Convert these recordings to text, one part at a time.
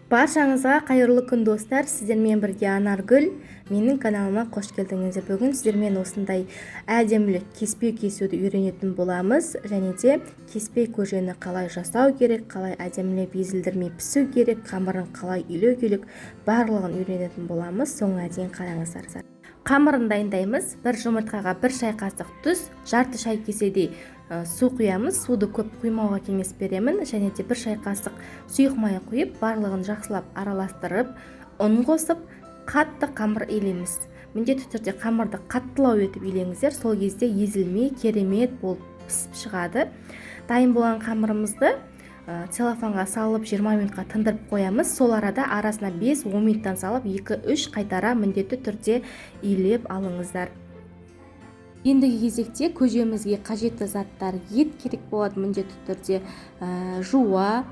Баршаңызға қайырлы күн, достар! Сіздермен бірге Анаргүл. Менің каналыма қош келдіңіздер. Бүгін сіздермен осындай әдемілік кеспе кесуді үйренетін боламыз және де кеспе көжені қалай жасау керек, қалай әдемілеп езілдірмей пісу керек, қамырын қалай илеу керек, барлығын үйренетін боламыз. Соңына дейін қараңыздар. Қамырын дайындаймыз. Бір жұмыртқаға 1 шай қасық тұз, жарты шай кеседей су құямыз. Суды көп құймауға кеңес беремін. Және де 1 шай қасық сұйық май құйып, барлығын жақсылап араластырып, ұн қосып, қатты қамыр илейміз. Міндетті түрде қамырды қаттылау етіп илеңіздер, сол кезде езілмей, керемет болып пісіп шығады. Дайын болған қамырымызды целлофанға салып, 20 минутқа тындырып қоямыз. Сол арада арасына 5-10 минуттан салып, 2-3 қайтара міндетті түрде илеп алыңыздар. Ендігі кезекте көжемізге қажетті заттар: ет керек болады міндетті түрде, жуа,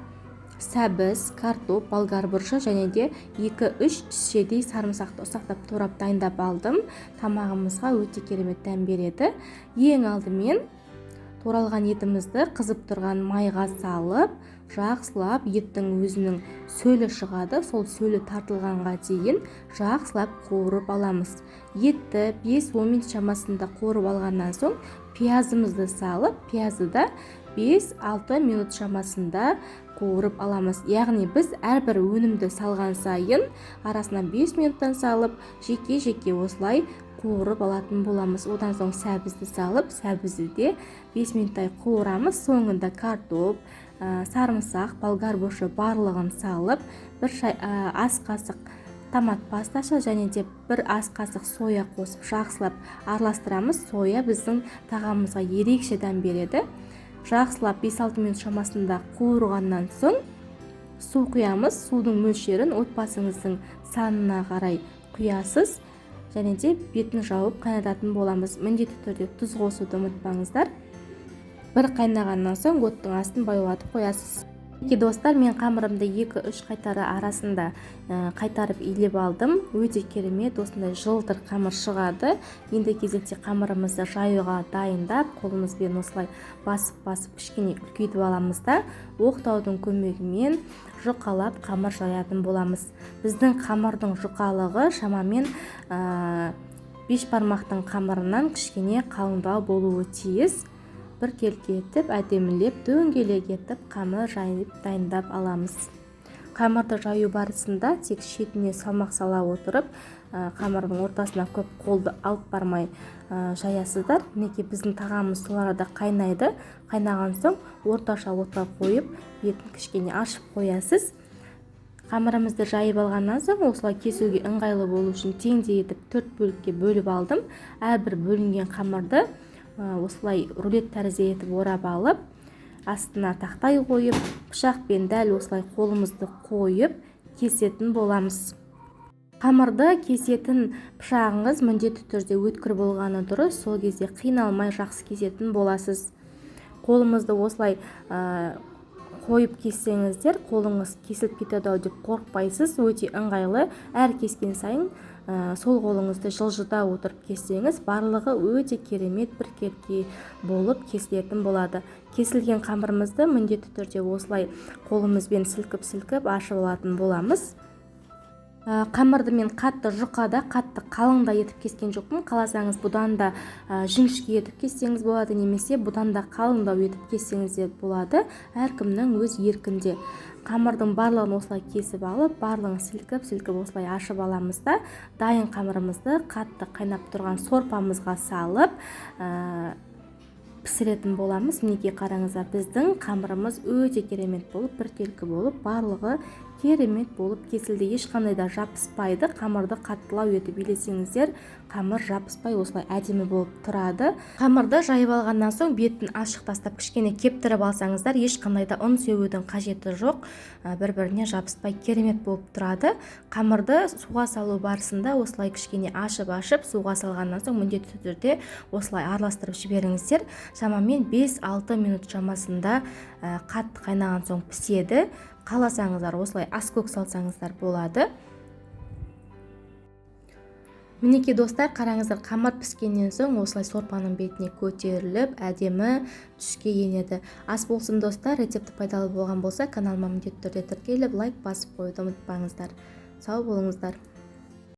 сәбіз, картоп, болгар бұрышы және де 2-3 тісшедей сарымсақты ұсақтап турап, дайындап алдым. Тамағымызға өте керемет дәм береді. Ең алдымен туралған етімізді қызып тұрған майға салып, жақсылап еттің өзінің сөлі шығады, сол сөлі тартылғанға дейін жақсылап қуырып аламыз. Етті 5-10 минут шамасында қуырып алғаннан соң пиязымызды салып, пиязды да 5-6 минут шамасында қуырып аламыз. Яғни біз әрбір өнімді салған сайын арасына 5 минуттан салып, жеке-жеке осылай қуырып алатын боламыз. Одан соң сәбізді салып, сәбізді де 5 минуттай қуырамыз. Соңында картоп, сарымсақ, болгар бұрышы барлығын салып, 1 шай ас қасық томат пастасы және де 1 ас қасық соя қосып, жақсылап араластырамыз. Соя біздің тағамымызға ерекше дәм береді. Жақсылап 5-6 минут шамасында қуырғаннан соң су құямыз. Судың мөлшерін отбасыңыздың санына қарай құясыз және де бетін жауып қайнататын боламыз. Міндетті түрде тұз қосуды ұмытпаңыздар. Бір қайнағаннан соң оттың астын баяулатып қоясыз. Мінекей, достар, мен қамырымды 2-3 қайтара арасында қайтарып илеп алдым. Өте керемет осындай жылтыр қамыр шығады. Енді кезекте қамырымызды жаюға дайындап, қолымызбен осылай басып-басып, кішкене үлкейтіп аламыз да, оқтаудың көмегімен жұқалап қамыр жаятын боламыз. Біздің қамырдың жұқалығы шамамен 5 бармақтың қамырынан кішкене қалыңдау болуы тиіс. Біркелкі етіп, әдемілеп, дөңгелек етіп қамыр жайып, дайындап аламыз. Қамырды жаю барысында тек шетіне салмақ сала отырып, қамырдың ортасына көп қолды алып бармай жаясыздар. Мінекей, біздің тағамымыз сол арада қайнайды. Қайнаған соң орташа отқа қойып, бетін кішкене ашып қоясыз. Қамырымызды жайып алғаннан соң осылай кесуге ыңғайлы болу үшін теңдей етіп төрт бөлікке бөліп алдым. Әрбір бөлінген қамырды осылай рулет тәрізді етіп орап алып, астына тақтай қойып, пышақпен дәл осылай қолымызды қойып кесетін боламыз. Қамырды кесетін пышағыңыз міндетті түрде өткір болғаны дұрыс, сол кезде қиналмай жақсы кесетін боласыз. Қолымызды осылай қойып кессеңіздер, қолыңыз кесіліп кетеді ау деп қорықпайсыз. Өте ыңғайлы. Әр кескен сайын сол қолыңызды жылжыта отырып кессеңіз, барлығы өте керемет біркелкі болып кесілетін болады. Кесілген қамырымызды міндетті түрде осылай қолымызбен сілкіп-сілкіп ашып алатын боламыз. Қамырды мен қатты жұқа да, қатты қалың да етіп кескен жоқпын. Қаласаңыз, бұдан да жіңішке етіп кессеңіз болады немесе бұдан да қалыңдау етіп кессеңіз де болады, әркімнің өз еркінде. Қамырдың барлығын осылай кесіп алып, барлығын сілкіп сілкіп осылай ашып аламыз да, дайын қамырымызды қатты қайнап тұрған сорпамызға салып, пісіретін боламыз. Мінекей, қараңыздар, біздің қамырымыз өте керемет болып, біркелкі болып, барлығы керемет болып кесілді, ешқандай да жабыспайды. Қамырды қаттылау етіп илесеңіздер, қамыр жабыспай, осылай әдемі болып тұрады. Қамырды жайып алғаннан соң бетін ашық тастап, кішкене кептіріп алсаңыздар, ешқандай да ұн себудің қажеті жоқ, бір біріне жабыспай, керемет болып тұрады. Қамырды суға салу барысында осылай кішкене ашып ашып суға салғаннан соң міндетті түрде осылай араластырып жіберіңіздер. Шамамен 5-6 минут шамасында қатты қайнаған соң піседі. Қаласаңыздар, осылай аскөк салсаңыздар болады. Мінекей, достар, қараңыздар, қамыр піскеннен соң осылай сорпаның бетіне көтеріліп, әдемі түске енеді. Ас болсын, достар! Рецепті пайдалы болған болса, каналыма міндетті түрде тіркеліп, лайк басып қоюды ұмытпаңыздар. Сау болыңыздар!